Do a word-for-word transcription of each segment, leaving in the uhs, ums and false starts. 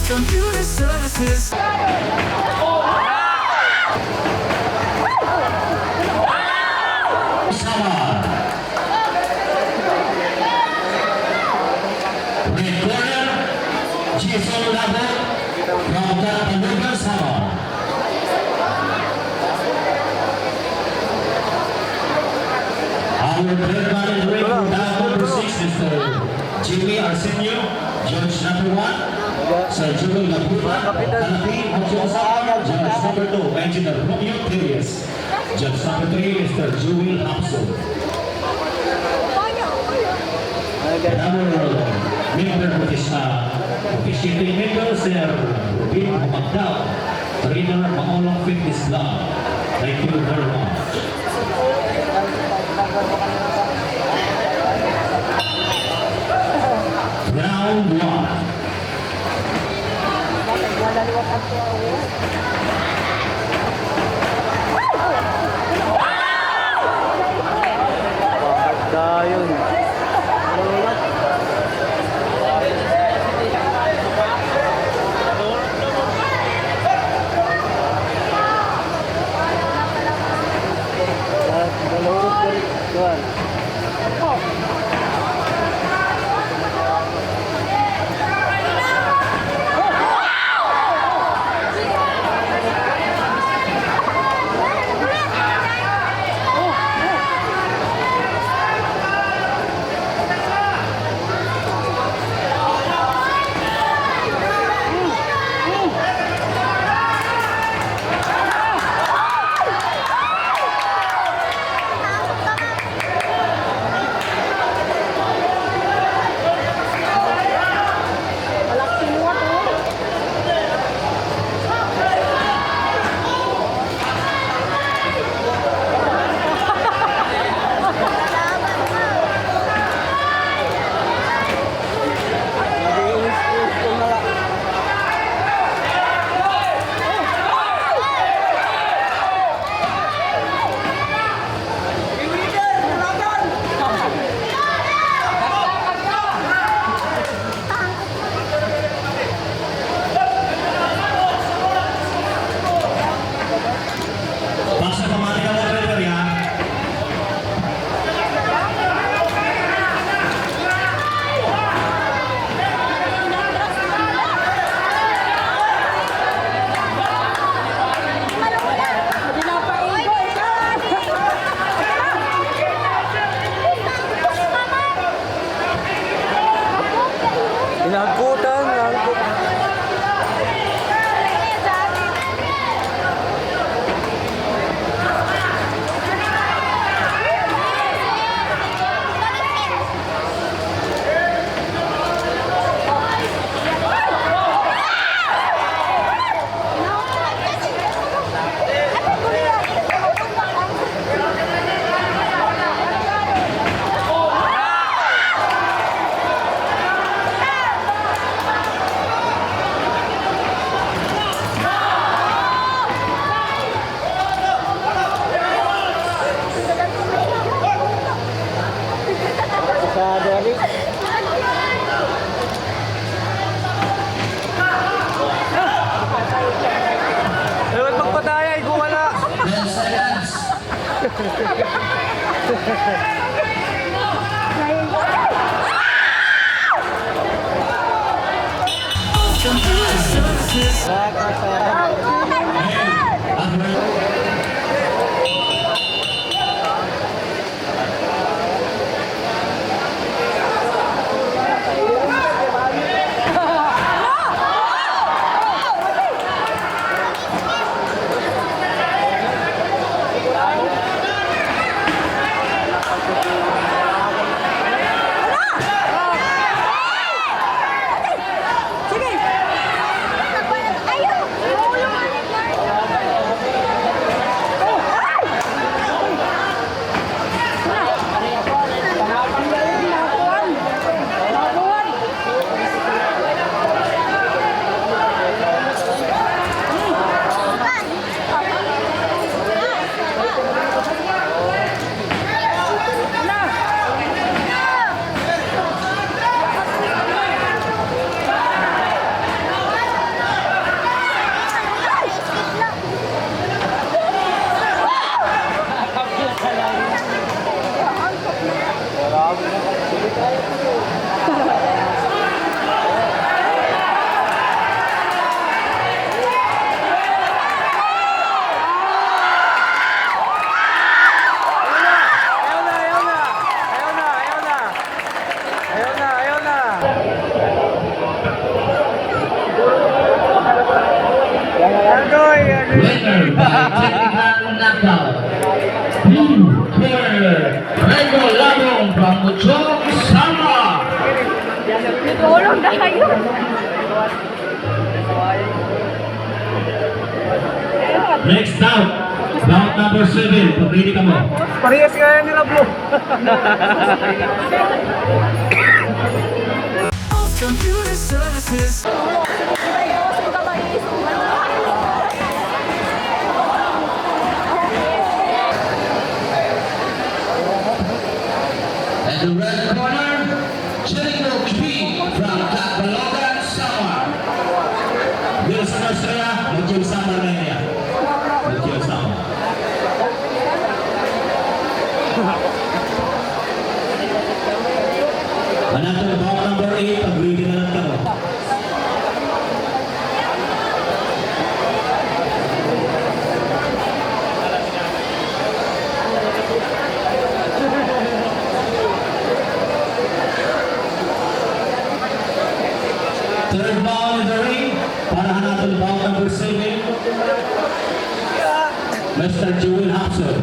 Computer services. Samar. Red corner, Jason Labo from Tampalugan, Samar. Our third man in the ring, bout number six, Mister Jimmy Arsenio, judge number one, Sir Jimmy Labutan, Kalapi, Hudson Samar, judge number two, Engineer Romeo Tirias, judge number three, Mister Joel Hapson. And our member, office, uh, officiating member, Sir Rubin Humagdao, trainer, Mangolong Fitness Club. Thank you very much. Round one. Dayon. Pasok, pamati ka mo, Trevor, ya. Hinagkutan, hinagkutan. Ay, magpatay, ay, gumala. Winner by technical knockout, blue corner, Renzo Labong from Muchong, Samar. Nagulong na kayo. Next bout, bout number seven. Pag-ready kamo. Parehas nga yan nila, bro. Of Computer Services. At the red corner, Jericho Queen from Catbalogan, Samar. Yes, Australia, mag-iusama na niya. Mag-iusama. An aton bout number eight, pag-ready na lang kamo. Third bout in the ring, para han aton bout number seven, Mister Jewel Hapson.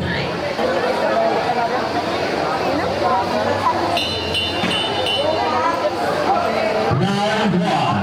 Round one.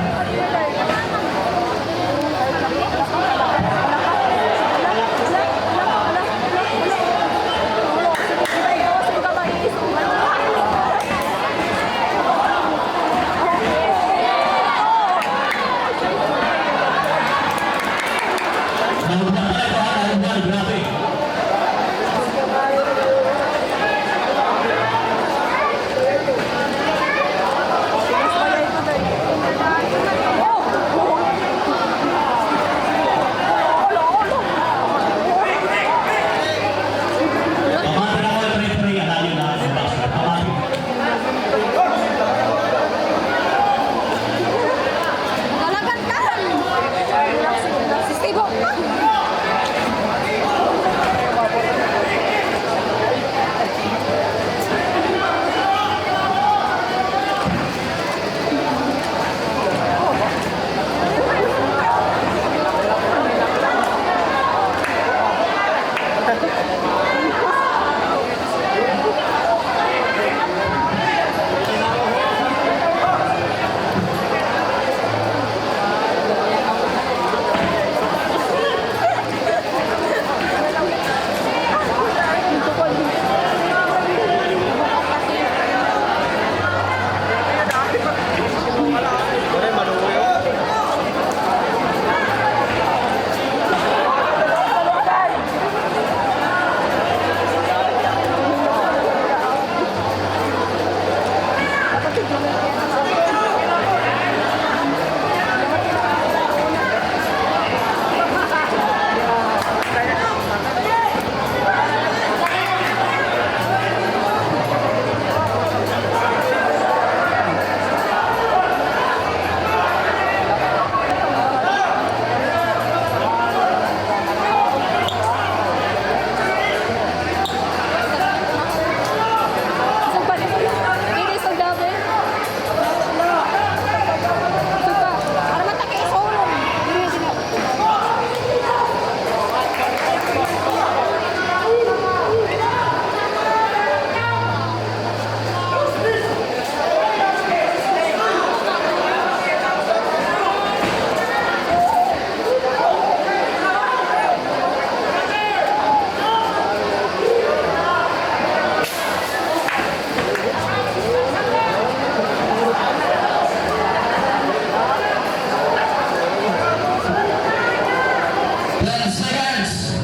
Ten seconds.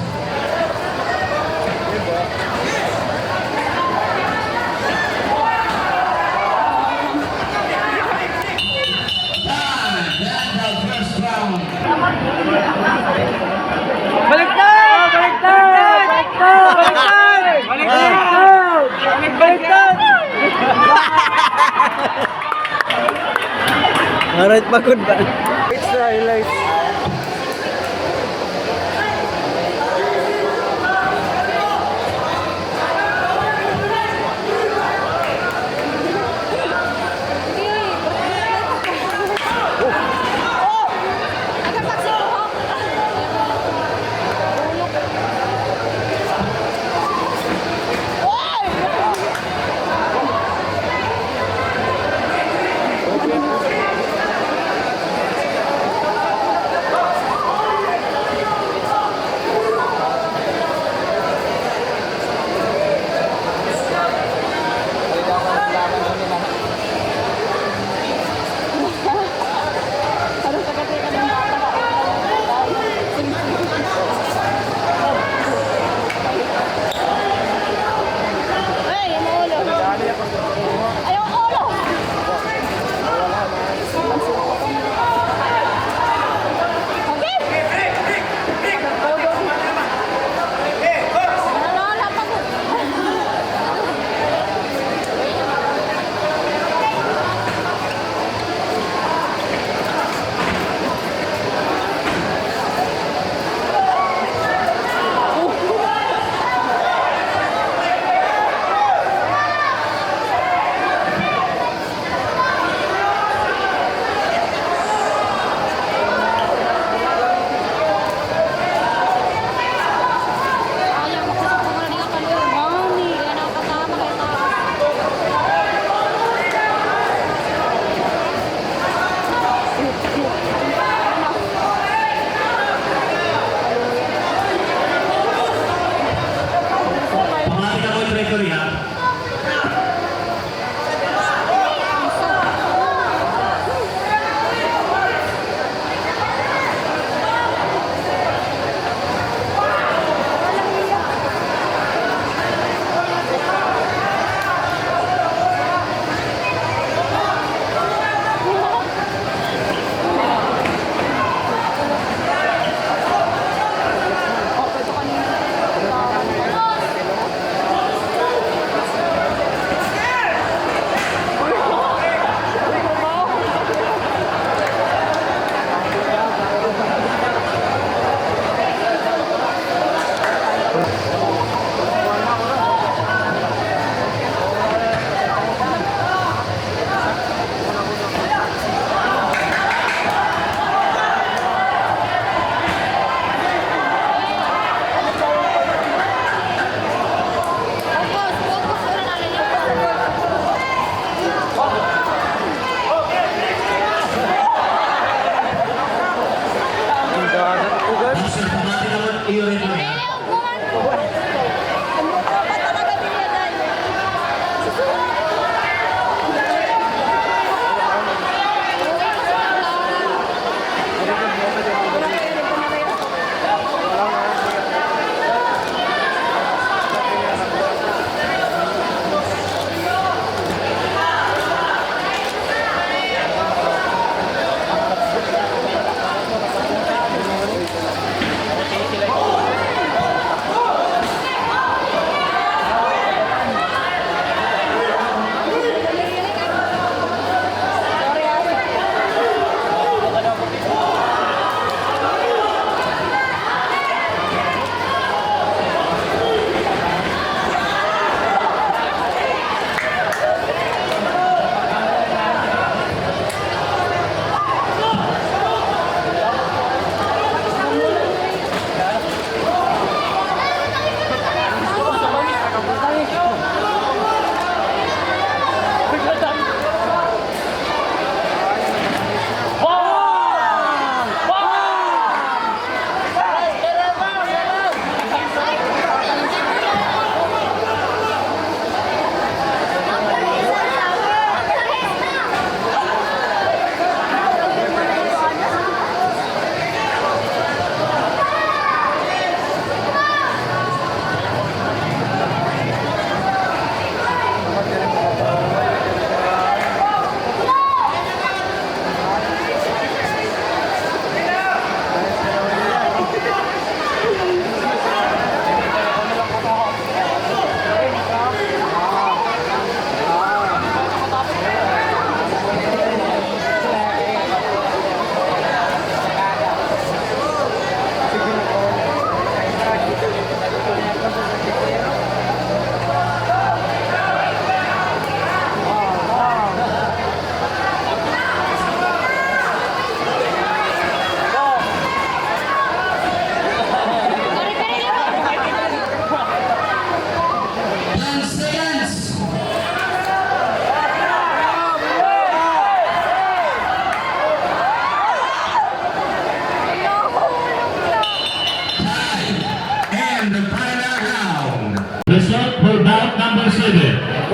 Time. That's the first round. Baliktad! Baliktad! Baliktad! Baliktad! Baliktad! Aray, pagod ba? It's the highlights.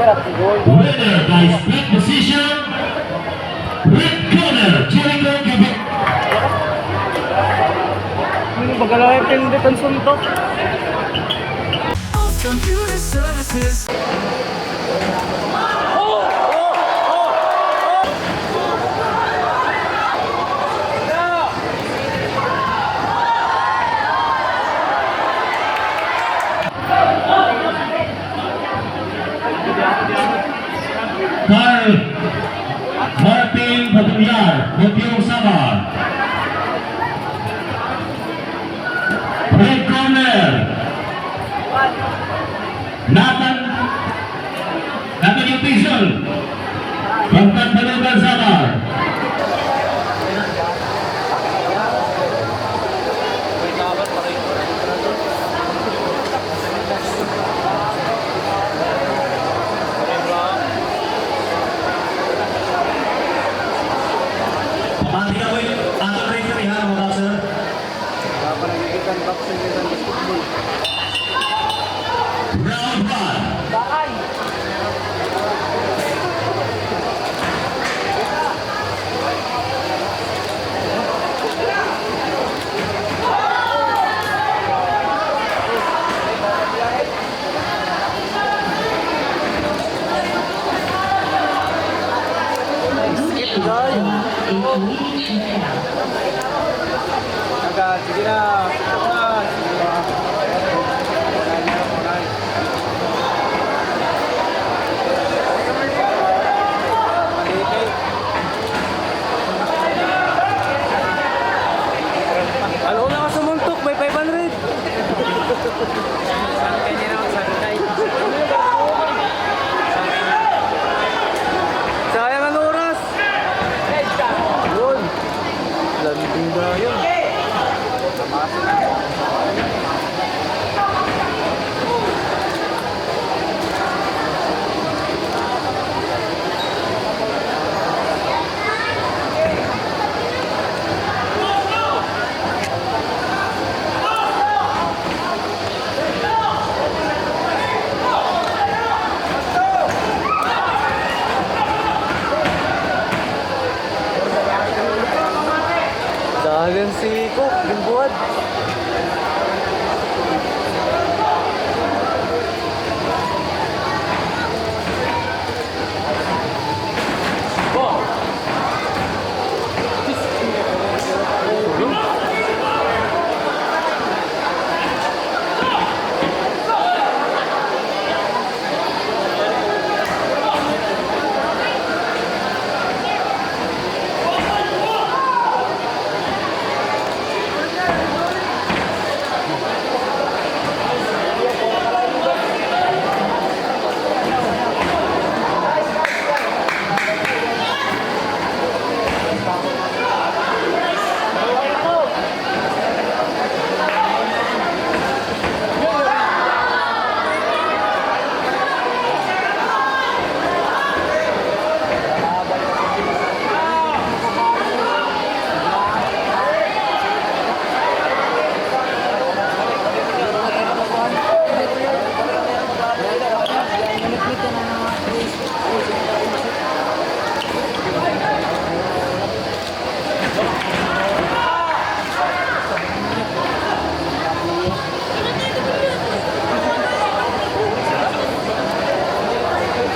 Winner by split decision, red corner, Jericho Gabit. Ano ba, galay pindot an suntok? Computer services. Carl Martin Pabunyar, Butyong, Samar. Red corner, Nathan, Nathan Yutison, Pagpagbalugan, Samar. Pati ka po, ato rin kami, ha, mga boxer. Wala pa nakikita ang boxing nila sa basketball. Round one. Skip, guys. Agad, sige na. Putok na. Sige na. Ano na ka sumuntok? May five hundred. Sangkay nila, sangkay. Sayang an oras. Yun. Landing na yun. Dagan si Cook, ginbuwad.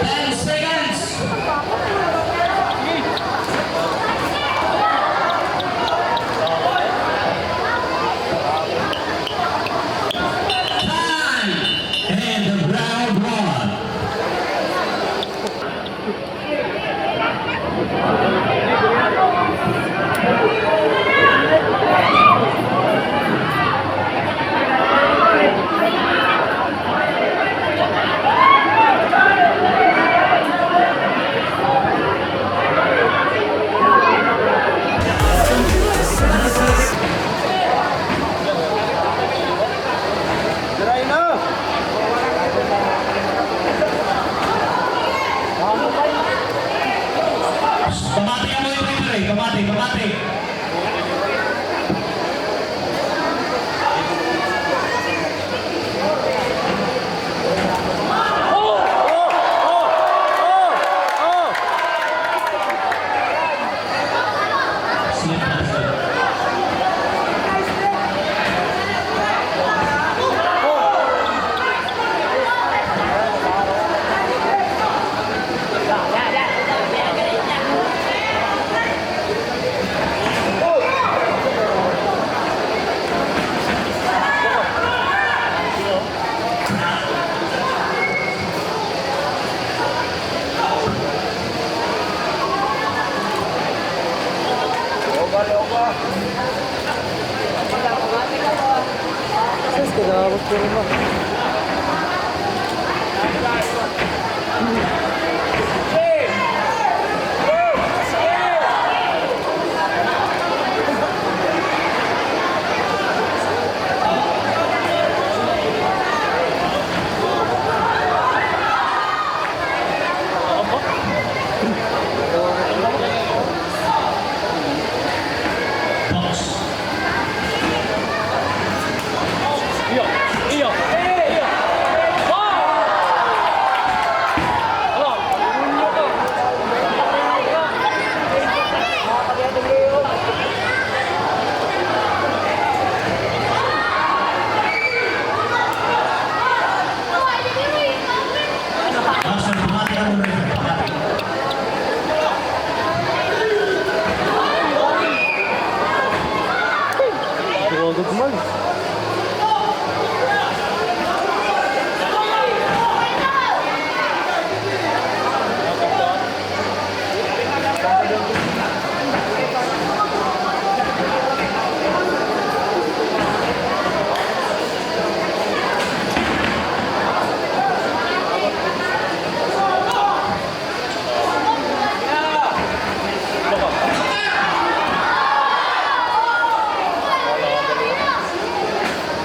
Ten seconds. Time. End of round one. Pamati ka mo, referee. Pamati, pamati.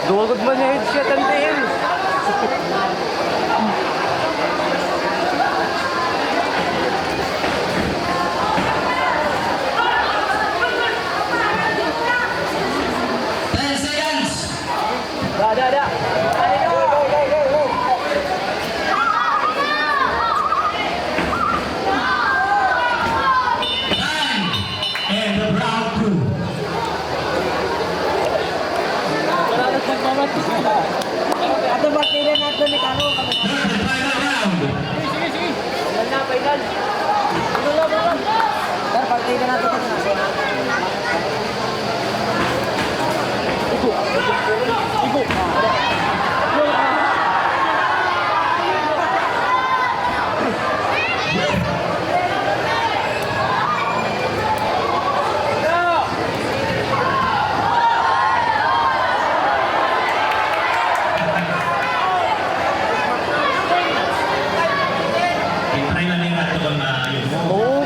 Duha gud man niya headshot an T M. Ten seconds. Da, da, da. Time. And the round two. Ato partida nato ni Kano. Third and final round. Sige, sige, sige. Final na, final. Sir, partida nato. Hintay na ning ato kon maayo. Oo.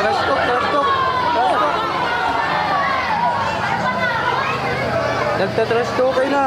Trash talk, trash talk, trash talk. Nagta-trash talk kayo na.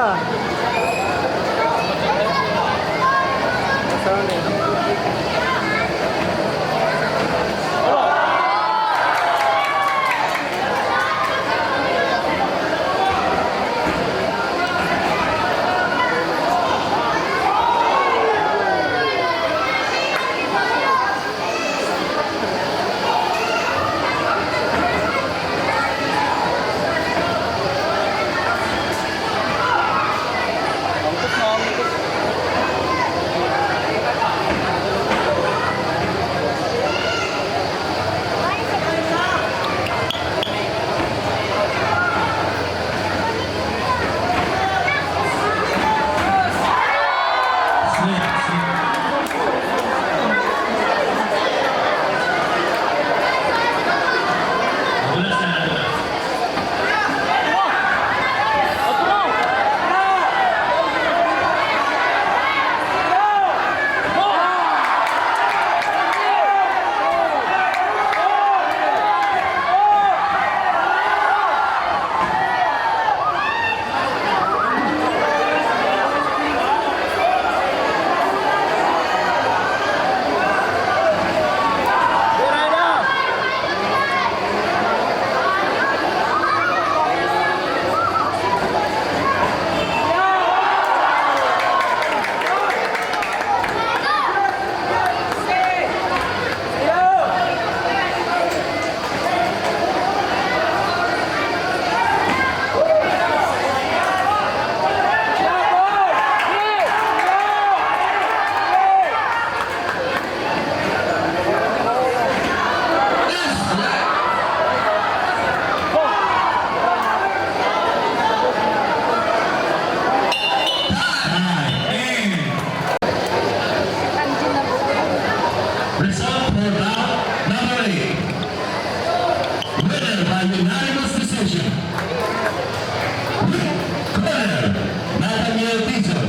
Corner, Nathaniel Dizon.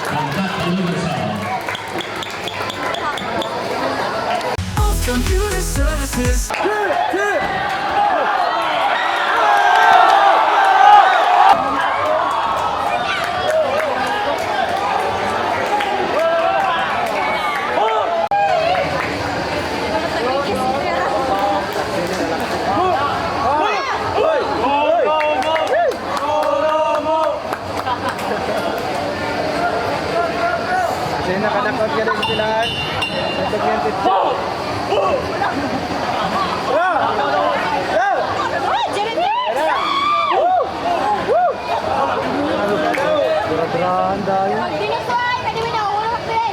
Pangkat Universal. Of Computer Services. Kasi nakadakot ka rin sila. Nagpagyantit. Jeremy! Bura-burahan dahil. Dinosoy, pwede mo na, wala ka, pre.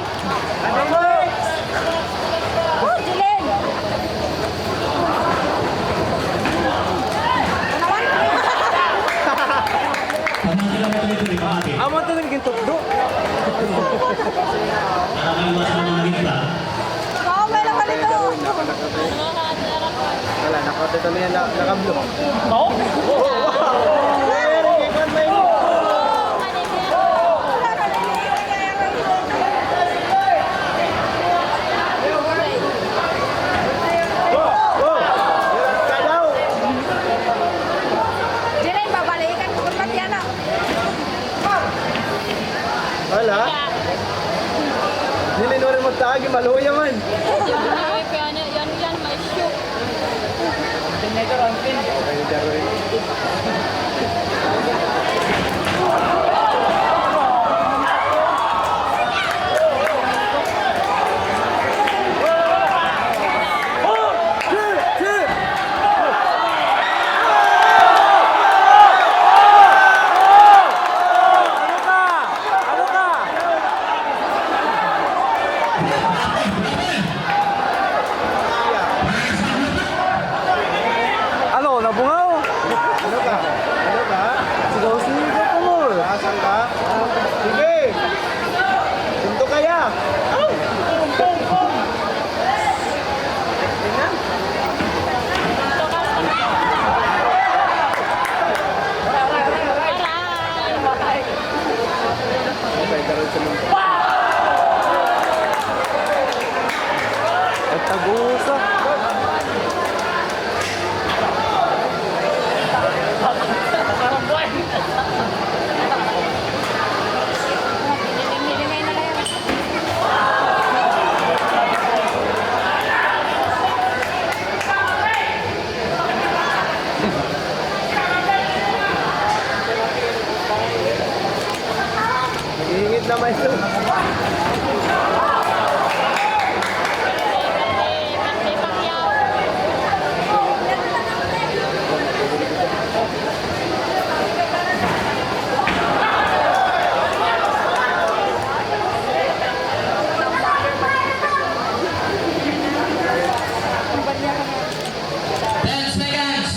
Oh, Jelen! Amo ito naging tukdo. Nakakaiwas ng mga higda. Oo, may nakalito. Wala, nakakita niya na, naka-blue. Oo? Oo. Jelen, babalikan ko, ba't yan, ah? Wala. Dili na rin magtaagi, maluya man. Ay, kaya na, yan, yan, may shoot. Alo, nabungaw. Ano ka? Ano ka? Sigaw-sigaw ka, Mor. Asan ka? Sige. Punto kaya. Aw! Pum, pum, pum. Ay, tag-usa. Nag-iingit naman ito. Ten seconds.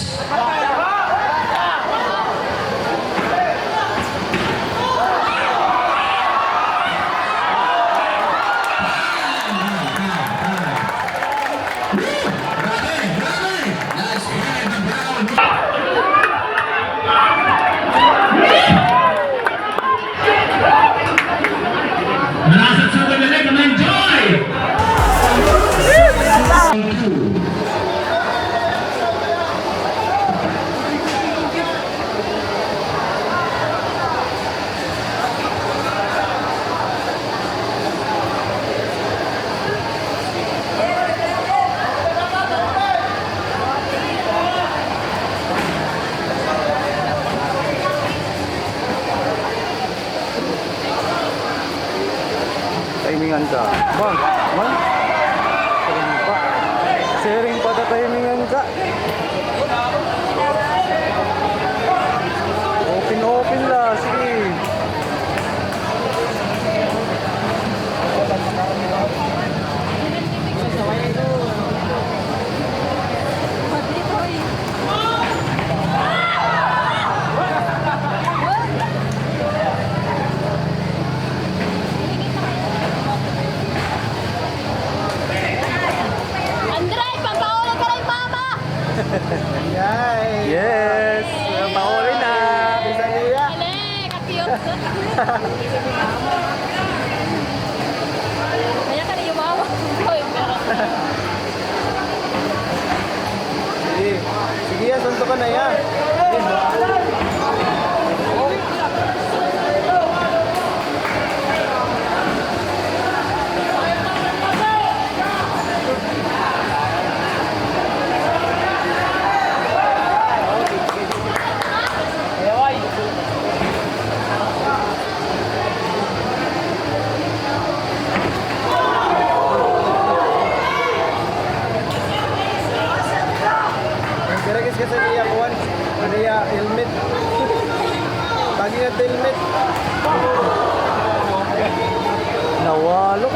Narasat sa paglalag, enjoy! Timingan ka. Ba? Ba? Siring pa. Siring pa ka, timingan ka. Open, open la. Sige. Kaya ka na yumawa. Sige. Sige, ya, suntukan na, ya. Ang piragis ka sa iya, kuwan. Ano iya, helmet? Lagi nga helmet. Nawalo.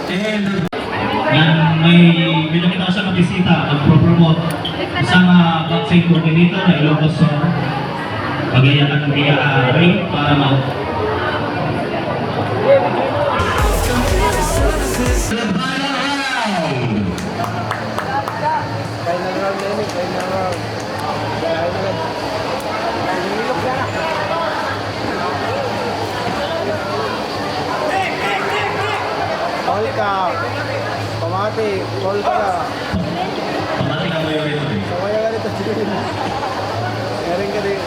And ngan may, may nakita ko sa mga bisita, magpo-promote sa mga boxing coordinator na Ilocos Sur. Pagayakan niya, ah, ring para ma- Final round na ini, final round. Foul ka. Pamati, foul ka. Pamati ka mo yun, yun, eh. Sabay ka ganito, Jimmy. Galing ka din.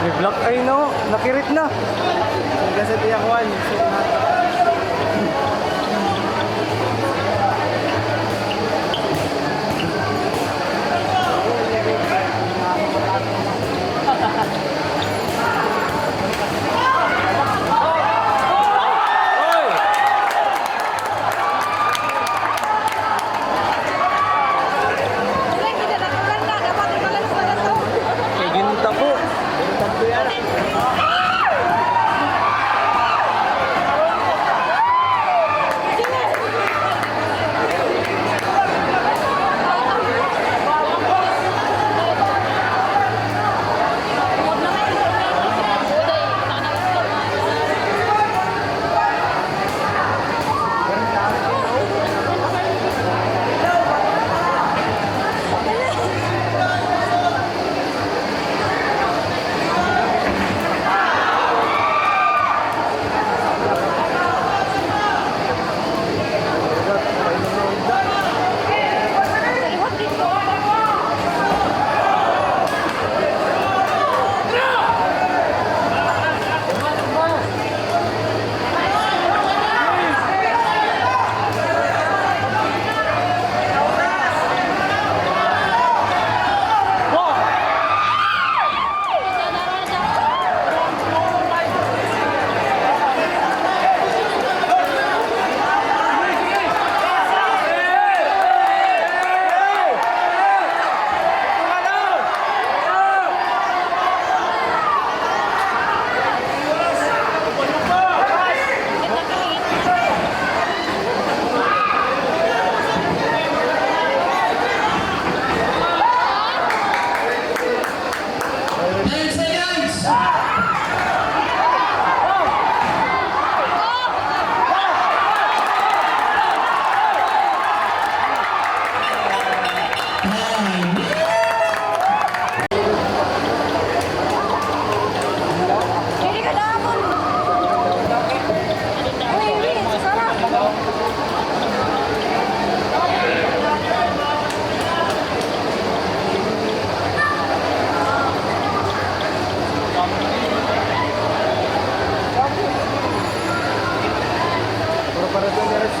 May black eye, no? Nakirit na. Ang gaset iya kuan. Kay gintapo.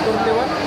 Twenty-one?